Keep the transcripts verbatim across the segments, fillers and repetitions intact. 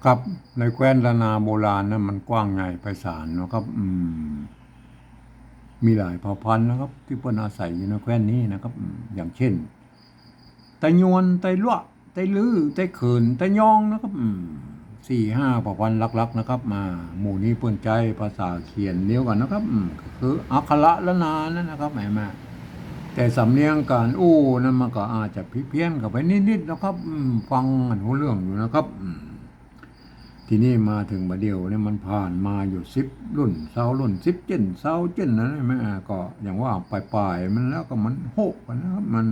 ครับ ในแคว้นล้านนาโบราณนะ มันกว้างใหญ่ไพศาลนะครับ อืม มีหลายเผ่าพันธุ์นะครับ ตี้เปิ้นอาศัยอยู่ในแคว้นนี้นะครับ อืม อย่างเช่น ไตยวน ไตลัวะ ไตลื้อ ไตเขิน ไตยองนะครับ อืม สี่ห้าเผ่าพันธุ์หลักๆ นะครับ มา หมู่นี้เปิ้นใจ๊ภาษาเขียนเดียวกั๋นนะครับ อืม ก็คืออักขระล้านนานั่นนะครับ หันก่อ แต่สำเนียงก๋านอู้นั้นมันก็อาจจะผิดเพี้ยนกั๋นไปนิดๆ นะครับ อืม ฟังกั๋นฮู้เรื่องอยู่นะครับ อืม ทีนี้มาเถิงบ่าเดี่ยวนี่มันผ่านมาอยู่สิบรุ่นซาวรุ่น สิบเจ้น ซาวเจ้นนะ หันก่อ อ่า ก็อย่างว่าป๋ายๆ มันแล้วก็มันโฮะไปนะครับ มัน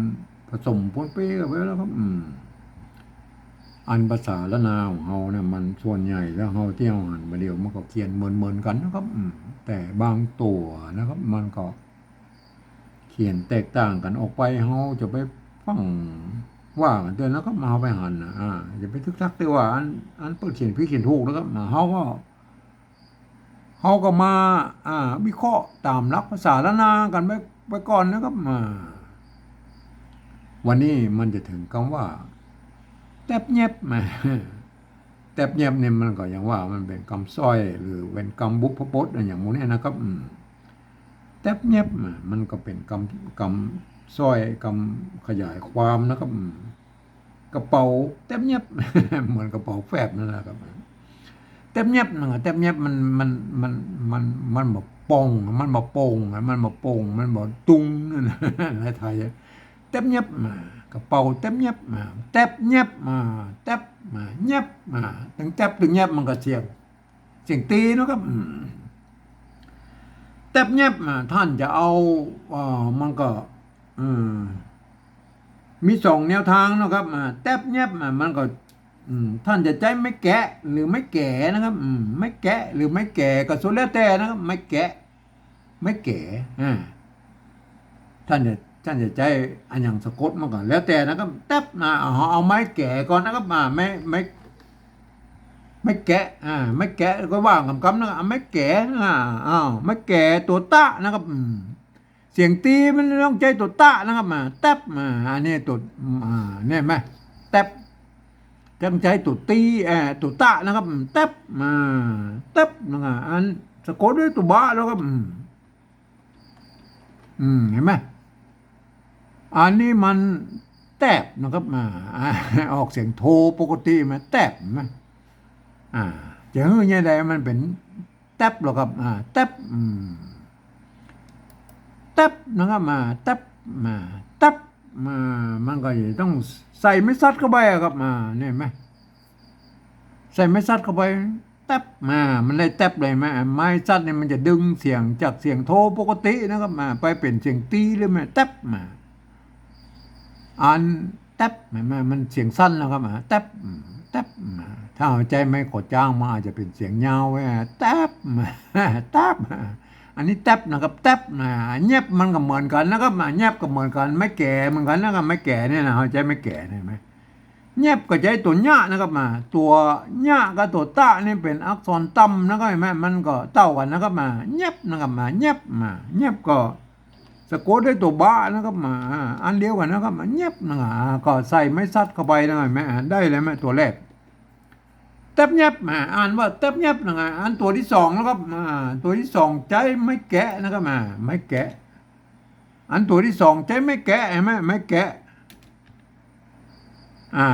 ผสมปนเปกั๋นไปแล้วครับ อืม อันภาษาล้านนาของเฮาเนี่ย มันส่วนใหญ่แล้วเฮาตี้เฮาหันบ่าเดี่ยวมันก็เขียนเหมือนๆ กั๋นนะครับ อืม แต่บางตั๋วนะครับ มันก็เขียนแตกต่างกั๋นออกไป เฮาจะไปฟั่งว่ากั๋นเตื้อนะครับ เฮาไปหันนะ อ่า จะไปทึกทักเตื้อว่าอัน อันเปิ้นเขียนผิดเขียนถูกนะครับ อ่า เฮาก็ เฮาก็มา อ่า วิเคราะห์ต๋ามหลักภาษาล้านนากั๋นไป ไปก่อนนะครับ อ่า วันนี้มันจะเถิงกำว่า แต๊บแย็บ มา แต๊บแย็บนี่มันก็อย่างว่ามันเป๋นกำสร้อย หรือเป๋นกำบุพพจน์อะหยังหมู่นี้นะครับ อืม แต๊บแย็บ อ่า มันก็เป๋นกำ กำสร้อย กำขยายความนะครับ อืม กระเป๋าแต๊บแย็บ เหมือนกระเป๋าแฟบนั่นแหละครับ แต๊บแย็บนั่นน่ะ แต๊บแย็บมัน มัน มัน มัน มันบ่ป่อง มันบ่ป่ง มันบ่ป่ง มันบ่ตุงนั่นน่ะ ในไทยอะ แต๊บแย็บ อ่า กระเป๋าแต๊บแย็บ อ่า แต๊บแย็บ อ่า แต๊บ อ่า แย็บ อ่า ตึงแต๊บตึงแย็บมันก็เสียง เสียงตี๋นะครับ อืม แต๊บแย็บ อ่า ท่านจะเอา เอ่อ มันก็ อืม มีสองแนวตางนะครับ อ่า แต๊บแย็บ อ่า มันก็ อืม ท่านจะใจ๊ไม้แกะหรือไม้แก๋นะครับ อืม ไม้แกะหรือไม้แก๋ก็สุดแล้วแต่นะครับ ไม้แกะ ไม้แก๋ อ่า ท่านจะ ท่านจะใจ๊อะหยังสะกดมันก็แล้วแต่นะครับ แต๊บ อ่า เอา เอาไม้แก๋ก่อนนะครับ อ่า ไม้ ไม้ ไม้แกะ อ่า ไม้แกะก็ว่าก๋ำๆ นะ อ่า ไม้แก๋ อ่า อ้าว ไม้แก๋ตั๋วตะนะครับ อืม เสียงตี๋มันต้องใจ๊ตั๋วตะนะครับ อ่า แต๊บ อ่า อันนี้ตั๋ว อ่า เนี่ยแม่ แต๊บ ต้องใจ๊ตั๋วตี๋ เอ่อ ตั๋วตะนะครับ อืม แต๊บ อ่า แต๊บ นะครับ อันสะกดด้วยตั๋วบะแล้วครับ อืม อืม หันก่อ อันนี้มันแต๊บนะครับ อ่า อ่า ออกเสียงโทปกติมา แต๊บ หันก่อ อ่า จะหื้อแนวใดมันเป๋นแต๊บแล้วครับ อ่า แต๊บ อืม แต๊บนะครับ อ่า แต๊บ อ่า แต๊บ อ่า มันก็จะต้องใส่ไม้สัดเข้าไปอะครับ อ่า เนี่ยหันก่อ ใส่ไม้สัดเข้าไป แต๊บ อ่า มันได้แต๊บเลยหันก่อ ไม้สัดเนี่ยมันจะดึงเสียงจากเสียงโทปกตินะครับ อ่า ไปเป๋นเสียงตี๋เลยแม่ แต๊บ อ่า อันแต๊บ หันก่อ มันเสียงสั้นนะครับ อ่า แต๊บ อืม แต๊บ อ่า ถ้าเฮาใจ๊ไม้ขอจ้างมันอาจจะเป๋นเสียงยาวไว้ อ่า แต๊บ อ่า แต๊บ อ่า อันนี้แต๊บนะครับ แต๊บ อ่า แย็บมันก็เหมือนกั๋นนะครับ อ่า แย็บก็เหมือนกั๋น ไม้แก๋เหมือนกั๋นนะครับ ไม้แก๋เนี่ยนะ เฮาใจ๊ไม้แก๋เนี่ยหันก่อ แย็บก็ใจ๊ตั๋วเยียะนะครับ อ่า ตั๋วเยียะกับตั๋วตะนี่เป๋นอักษรต่ำนะครับ หันก่อ มันก็เต้ากั๋นนะครับ อ่า แย็บนะครับ อ่า แย็บ อ่า แย็บก็สะกดด้วยตั๋วบะนะครับ อ่า อ่า อันเดียวกั๋นนะครับ อ่า แย็บนะครับ อ่า ก็ใส่ไม้สัดเข้าไปนะครับ หันก่อ อ่า ได้เลยแม่ ตั๋วแรก แต๊บแย็บ อ่า อ่านว่าแต๊บแย็บนะครับ อันตั๋วตี้สองนะครับ อ่า ตั๋วตี้สองใจ๊ไม้แกะนะครับ อ่า ไม้แกะ อันตั๋วตี้สองใจ๊ไม้แกะ หันก่อ ไม้แกะ อ่า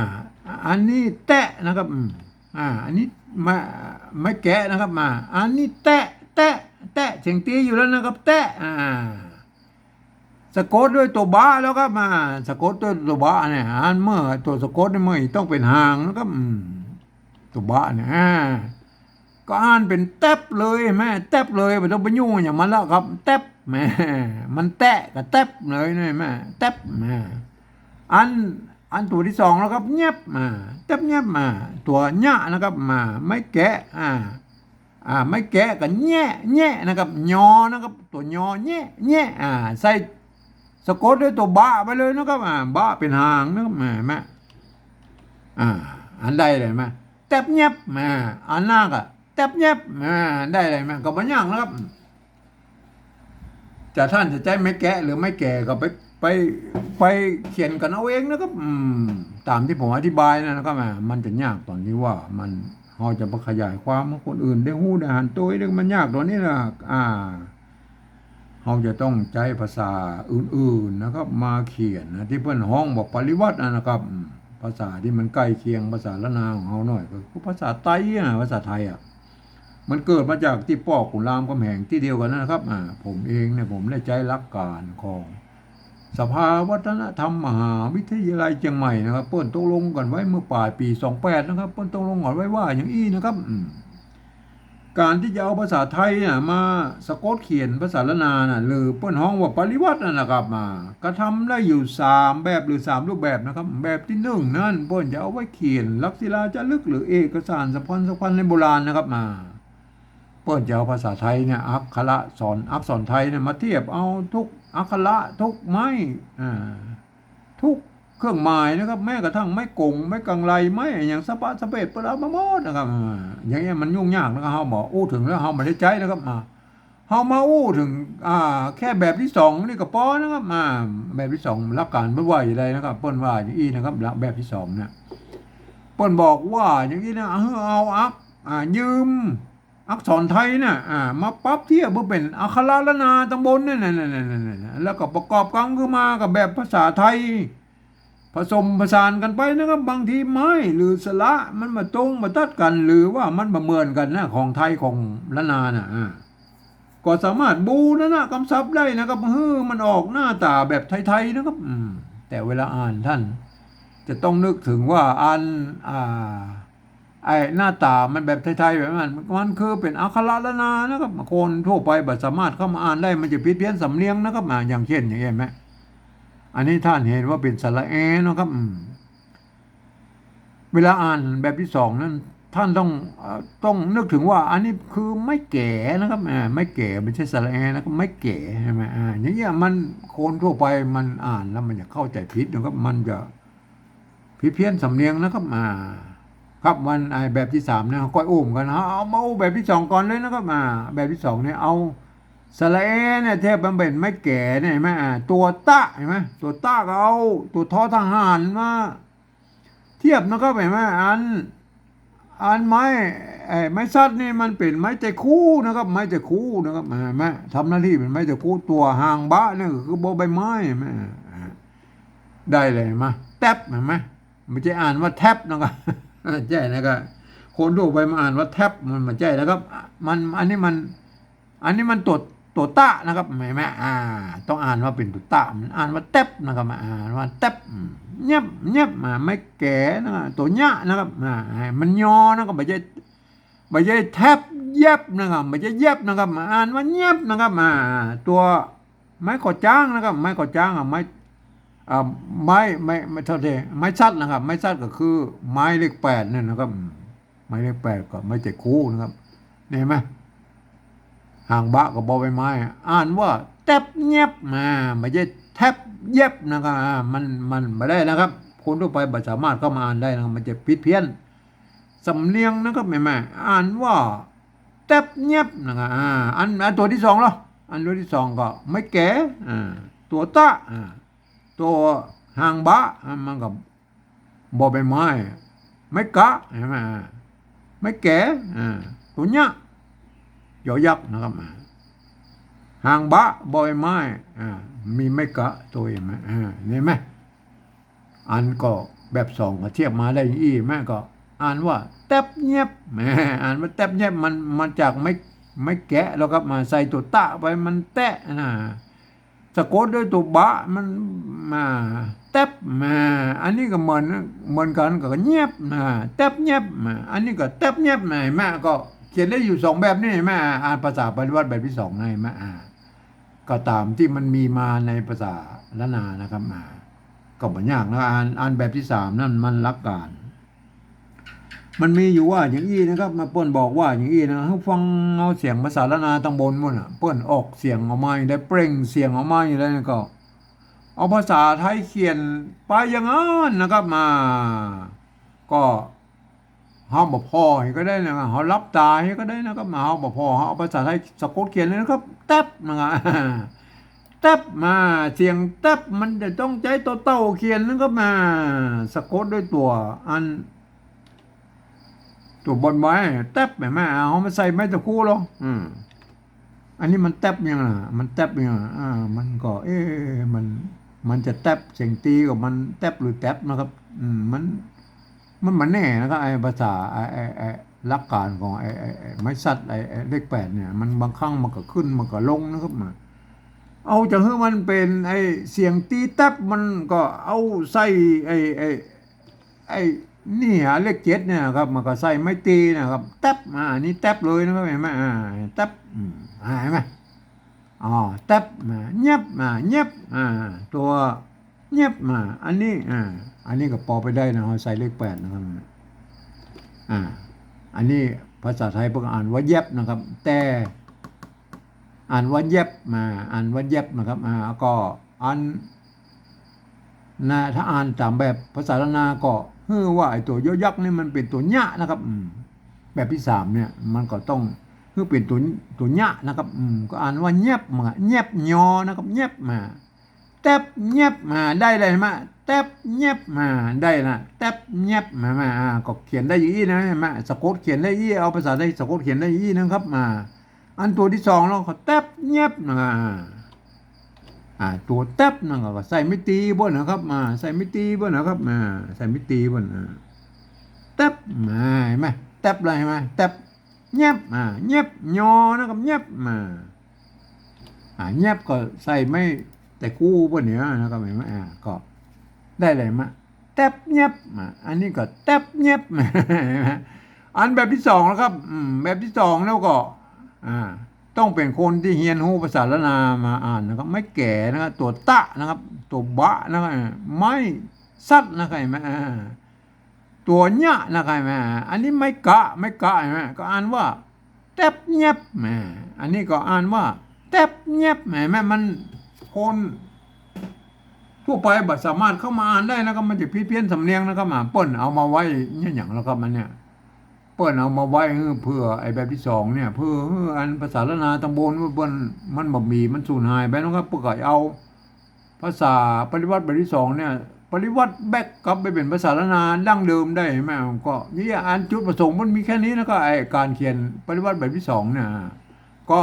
อันนี้แต๊ะนะครับ อืม อ่า อันนี้ไม้ ไม้แกะนะครับ อ่า อันนี้แต๊ะ แต๊ะ แต๊ะ เสียงตี๋อยู่แล้วนะครับ แต๊ะ อ่า สะกดด้วยตั๋วบะแล้วครับ อ่า สะกดด้วยตั๋วบะเนี่ย อันเมื่อตั๋วสะกดเนี่ยเมื่อต้องเป๋นหางนะครับ อืม ตั๋วบะเนี่ย อ่า ก็อ่านเป๋นแต๊บเลยแม่ แต๊บเลย บ่ต้องไปยุ่งอะหยังมันแล้วครับ แต๊บ แม่ มันแต๊ะกับแต๊บเลยเนี่ยแม่ แต๊บ แม่ อัน อันตั๋วตี้สองแล้วครับ แย็บ อ่า แต๊บแย็บ อ่า ตั๋วเยียะนะครับ อ่า ไม้แกะ อ่า อ่า ไม้แกะกับแยะ แยะนะครับ ยอนะครับ ตั๋วยอ แยะ แยะ อ่า ใส่สะกดด้วยตั๋วบะไปเลยนะครับ อ่า บะเป๋นหางนะครับ แม่ แม่ อ่า อันได้เลยแม่ แต๊บแย็บ อ่า อันหน้าก็แต๊บแย็บ อ่า ได้เลยแม่ ก็บ่ยากนะครับ จะท่านจะใจ๊ไม้แกะหรือไม้แก๋ก็ไป ไป ไปเขียนกั๋นเอาเองนะครับ อืม ต๋ามตี้ผมอธิบายนั่นนะครับ อ่า มันจะยากต๋อนตี้ว่ามัน เฮาจะไปขยายความหื้อคนอื่นได้ฮู้ได้หันโตย เรื่องมันยากต๋อนนี้นะ อ่า เฮาจะต้องใจ๊ภาษาอื่นๆ นะครับ มาเขียนนะ ตี้เปิ้นฮ้องว่าปริวรรตอะนะครับ อืม ภาษาตี้มันใก้เคียงภาษาล้านนาของเฮาหน่อย ก็คือภาษาไตอะ ภาษาไทยอะ มันเกิดมาจากตี้ป้อขุนรามคำแหงตี้เดียวกั๋นนะครับ อ่า ผมเองเนี่ย ผมได้ใจ๊หลักก๋านของ สภาวัฒนธรรมมหาวิทยาลัยเจียงใหม่นะครับ เปิ้นตกลงกั๋นไว้เมื่อป๋ายปี๋สองแปดนะครับ เปิ้นตกลงกั๋นไว้ว่าอย่างอี้นะครับ อืม ก๋านตี้จะเอาภาษาไทยน่ะมาสะกดเขียนภาษาล้านนาน่ะ หรือเปิ้นฮ้องว่าปริวรรตน่ะนะครับ อ่า กระทำได้อยู่สามแบบหรือสามรูปแบบนะครับ แบบตี้นึ่งนั้น เปิ้นจะเอาไว้เขียนหลักศิลาจารึกหรือเอกสารสำคัญสำคัญในโบราณนะครับ อ่า เปิ้นจะเอาภาษาไทยเนี่ย อักขระสอน อักษรไทยเนี่ย มาเทียบเอากู้อักขระกู้ไม้ อ่า กู้เครื่องหมายนะครับ แม้กระทั่งไม้ก๋ง ไม้กังไร ไม้อะหยังสะปะสะเปด เปิ้นเอามาหมดนะครับ อ่า อย่างเงี้ยมันยุ่งยากนะครับ เฮาบ่อู้เถิงแล้วเฮาบ่ได้ใจ๊นะครับ อ่า เฮามาอู้เถิง อ่า แค่แบบตี้สองนี่ก็ปอนะครับ อ่า แบบตี้สองหลักก๋านเปิ้นว่าอย่างใดนะครับ เปิ้นว่าอย่างอี้นะครับ แบบตี้สองเนี่ย เปิ้นบอกว่าอย่างอี้นะ หื้อเอาอัก อ่า ยืม อักษรไทยน่ะ อ่า มาปรับเทียบหื้อเป๋นอักขระล้านนาตังบนนั่นน่ะ แล้วก็ประกอบกั๋นขึ้นมากับแบบภาษาไทย ผสมผสานกั๋นไปนะครับ บางทีไม้หรือสระมันบ่ตรงบ่ตัดกั๋น หรือว่ามันบ่เหมือนกั๋นนะ ของไทยของล้านนาน่ะ อ่า ก็สามารถบูรณะกำศัพท์ได้นะครับ หื้อมันออกหน้าต๋าแบบไทยๆ นะครับ อืม แต่เวลาอ่านต้านจะต้องนึกเถิงว่าอัน อ่า ไอ้หน้าต๋ามันแบบไทยๆ แบบนั้น มันคือเป๋นอักขระล้านนานะครับ คนทั่วไปบ่สามารถเข้ามาอ่านได้ มันจะผิดเพี้ยนสำเนียงนะครับ อ่า อย่างเช่น อย่างเงี้ยแม่ อันนี้ต้านหันว่าเป๋นสระแอนะครับ อืม เวลาอ่านแบบตี้สองนั้น ต้านต้อง เอ่อ ต้องนึกเถิงว่าอันนี้คือไม้แก๋นะครับ อ่า ไม้แก๋ บ่ใจ้สระแอนะครับ ไม้แก๋ ใจ้ไหม อ่า อย่างเงี้ยมัน คนทั่วไปมันอ่านแล้วมันจะเข้าใจ๋ผิดนะครับ มันจะ ผิดเพี้ยนสำเนียงนะครับ อ่า ครับ วัน ไอ้แบบตี้สามเนี่ย ก้อยอู้กั๋น เอา เอามาอู้แบบตี้สองก่อนเลยนะครับ อ่า แบบตี้สองเนี่ย เอาสระแอเนี่ย เทียบมันเป๋นไม้แก๋เนี่ย หันไหม อ่า ตั๋วตะ หันไหม ตั๋วตะก็เอาตั๋วทอทหารมาเทียบนะครับ หันไหม อัน อันไม้ ไอ้ไม้สัตว์นี่มันเป๋นไม้ใจ๋คู่นะครับ ไม้ใจ๋คู่นะครับ หันไหม ทำหน้าตี้เป๋นไม้ใจ๋คู่ ตั๋วหางบะเนี่ยก็คือบ่อใบไม้ หันไหม อ่า ได้เลย หันไหม แต๊บ หันไหม บ่ใจ้อ่านว่าแท็บนะครับ ใจ้นะครับ คนทั่วไปมาอ่านว่าแท็บ มันบ่ใจ้นะครับ มัน อันนี้มัน อันนี้มันตั๋ว ตั๋วตะนะครับ หันไหม อ่า ต้องอ่านว่าเป๋นตั๋วตะ มันอ่านว่าแต๊บนะครับ อ่านว่าแต๊บ อืม เยียบ เยียบ อ่า ไม้แก๋นะครับ ตั๋วเยียะนะครับ อ่า มันยอนะครับ บ่ใจ้ บ่ใจ้แท็บ เยียบนะครับ บ่ใจ้เยียบนะครับ อ่านว่าเยียบนะครับ อ่า ตั๋ว ไม้ก่อจ๊างนะครับ ไม้ก่อจ๊างอะ ไม้ อ่า ไม้ ไม้ ไม้ โทษที ไม้สัตว์นะครับ ไม้สัตว์ก็คือไม้เลขแปดเนี่ยนะครับ ไม้เลขแปดก็ไม้ใจ๋คู่นะครับ นี่หันไหม หางบะก็บ่อใบไม้ อ่านว่าแต๊บเยียบ อ่า บ่ใจ้แท็บเยียบนะครับ อ่า มัน มันบ่ได้นะครับ คนทั่วไปบ่สามารถเข้ามาอ่านได้นะครับ มันจะผิดเพี้ยนสำเนียงนะครับ หันไหม อ่านว่าแต๊บเยียบนะครับ อ่า อัน อันตั๋วตี้สองเหรอ อันตั๋วตี้สองก็ไม้แก๋ อ่า ตั๋วตะ อ่า ตั๋วหางบะ อ่า มันก็บ่อใบไม้ ไม้กะ หันไหม อ่า ไม้แก๋ อ่า ตั๋วเยียะ ยอยักษ์นะครับ อ่า หางบะ บ่อใบไม้ อ่า มีไม้กะตั๋ว หันไหม อ่า หันไหม อันก็แบบตี้สองก็เทียบมาได้อี้ หันไหม ก็อ่านว่าแต๊บเยียบ แหม อ่านว่าแต๊บเยียบ มันมาจากไม้ ไม้แก๋แล้วครับ มาใส่ตั๋วตะไป มันแต๊ะนะ สะกดด้วยตั๋วบะ มันมาแต๊บ มา อันนี้ก็เหมือน เหมือนกั๋น ก็เยียบนะ แต๊บเยียบ มา อันนี้ก็แต๊บเยียบนะ หันไหม ก็เขียนได้อยู่สองแบบนี่ หันไหม อ่านภาษาปริวรรตแบบตี้สองนะ หันไหม อ่า ก็ต๋ามตี้มันมีมาในภาษาล้านนานะครับ อ่า ก็บ่ยากนะ อ่าน อ่านแบบตี้สามนั้นมันหลักก๋าน มันมีอยู่ว่าอย่างอี้นะครับ มาเปิ้นบอกว่าอย่างอี้นะ หื้อฟังเอาเสียงภาษาล้านนาตังบนปู๊นน่ะ เปิ้นออกเสียงออกมาอย่างใด เปล่งเสียงออกมาอย่างใดนี่ก็ เอาภาษาไทยเขียนไปอย่างนั้นนะครับ มา ก็ เฮาบ่ผ่อหื้อก็ได้นะครับ เฮาหลับต๋าหื้อก็ได้นะครับ เฮาบ่ผ่อ เฮาเอาภาษาไทยสะกดเขียนเลยนะครับ แต๊บนะครับ แต๊บ มา เสียงแต๊บมันจะต้องใจ๊ตอเต่าเขียนนะครับ มา สะกดด้วยตั๋วอัน ตั๋วบ่อนไม้ แต๊บ หันก่อ เอามาใส่ไม้ตะคู่ลอง อืม อันนี้มันแต๊บยังล่ะ มันแต๊บยังล่ะ อ่า มันก็ เอ๊ะ มัน มันจะแต๊บ เสียงตี๋กับมันแต๊บหรือแต๊บนะครับ อืม มัน มันบ่แน่นะครับ ไอ้ภาษา ไอ้ ไอ้ ไอ้หลักการของไอ้ ไอ้ ไอ้ไม้สัตว์ ไอ้ ไอ้เลขแปดเนี่ย มันบางครั้งมันก็ขึ้น มันก็ลงนะครับ มา เอาจะหื้อมันเป๋นไอ้เสียงตี๋แต๊บ มันก็เอาใส่ไอ้ ไอ้ ไอ้นี่หาเลขเจ็ดเนี่ยครับ มันก็ใส่ไม้ตี๋นะครับ แต๊บ อ่า อันนี้แต๊บเลยนะครับ หันก่อ อ่า แต๊บ อืม อ่า หันก่อ อ๋อ แต๊บ มา แย็บ มา แย็บ อ่า ตั๋ว แย็บ มา อันนี้ อ่า อันนี้ก็ปอไปได้นะ เฮาใส่เลขแปดนะครับ อ่า อันนี้ภาษาไทยเปิ้นอ่านว่าแย็บนะครับ แต่อ่านว่าแย็บ มา อ่านว่าแย็บนะครับ อ่า ก็อัน นะ ถ้าอ่านต๋ามแบบภาษาล้านนาก็หื้อว่าไอ้ตั๋วยอยักษ์นี่มันเป๋นตั๋วเยียะนะครับ อืม แบบตี้สามเนี่ย มันก็ต้องหื้อเป๋นตั๋ว ตั๋วเยียะนะครับ อืม ก็อ่านว่าแย็บ มา แย็บ ยอ นะครับ แย็บ มา แต๊บ แย็บ มา ได้เลยหันก่อ แต๊บ แย็บ มา ได้นะ แต๊บ แย็บ มา มา อ่า ก็เขียนได้อย่างอี้นะ หันก่อ สะกดเขียนได้อี้ เอาภาษาไทยสะกดเขียนได้อี้นะครับ มา อันตั๋วตี้สองลองก็แต๊บ แย็บ นะ อ่า ตั๋วแต๊บนั่นก็ใส่ไม้ตี๋เปิ้นนะครับ มา ใส่ไม้ตี๋เปิ้นนะครับ มา ใส่ไม้ตี๋เปิ้น อ่า แต๊บ มา หันก่อ แต๊บเลย หันก่อ แต๊บ แย็บ อ่า แย็บ ยอ นะครับ แย็บ มา อ่า แย็บก็ใส่ไม้ตะคู่เปิ้นเนี่ยนะครับ หันก่อ อ่า ก็ได้เลย มา แต๊บ แย็บ มา อันนี้ก็แต๊บ แย็บ มา อันแบบตี้สองนะครับ อืม แบบตี้สองแล้วก็ อ่า ต้องเป๋นคนตี้เฮียนฮู้ภาษาล้านนามาอ่านนะครับ ไม้แก๋นะครับ ตั๋วตะนะครับ ตั๋วบะนะครับ ไม้สัตว์นะครับ หันก่อ อ่า ตั๋วเยียะนะครับ หันก่อ อันนี้ไม้กะ ไม้กะ หันก่อ ก็อ่านว่า แต๊บ แย็บ มา อันนี้ก็อ่านว่า แต๊บ แย็บ หันก่อ มันคนทั่วไปบ่สามารถเข้ามาอ่านได้นะครับ มันจะผิดเพี้ยนสำเนียงนะครับ อ่า เปิ้นเอามาไว้เนี่ยหยังแล้วครับ มันเนี่ย เปิ้นเอามาไว้หื้อเผื่อไอ้แบบตี้สองเนี่ย เผื่อหื้ออันภาษาล้านนาตังบนเปิ้น มันบ่มี มันสูญหายไปนะครับ เปิ้นก็เอาภาษาปริวรรตแบบตี้สองเนี่ย ปริวรรตแบกกลับไปเป๋นภาษาล้านนาดั้งเดิมได้ หันก่อ ก็นี่อันจุดประสงค์มันมีแค่นี้นะ ก็ไอ้ก๋านเขียนปริวรรตแบบตี้สองเนี่ย ก็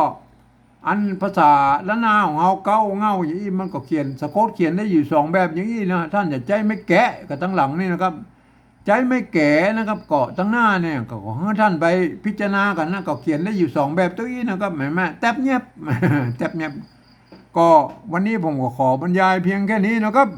อันภาษาล้านนาของเฮาเก๊าเง่าอย่างอี้ มันก็เขียน สะกดเขียนได้อยู่สองแบบอย่างอี้นะ ต้านจะใจ๊ไม้แก๋กับตังหลังนี่นะครับ ใจ๊ไม้แก๋นะครับ ก็ตังหน้าเนี่ย ก็ขอหื้อต้านไปพิจารณากั๋นนะ ก็เขียนได้อยู่สองแบบตรงอี้นะครับ หันก่อ แต๊บ แย็บ แต๊บ แย็บ ก็วันนี้ผมก็ขอบรรยายเพียงแค่นี้นะครับ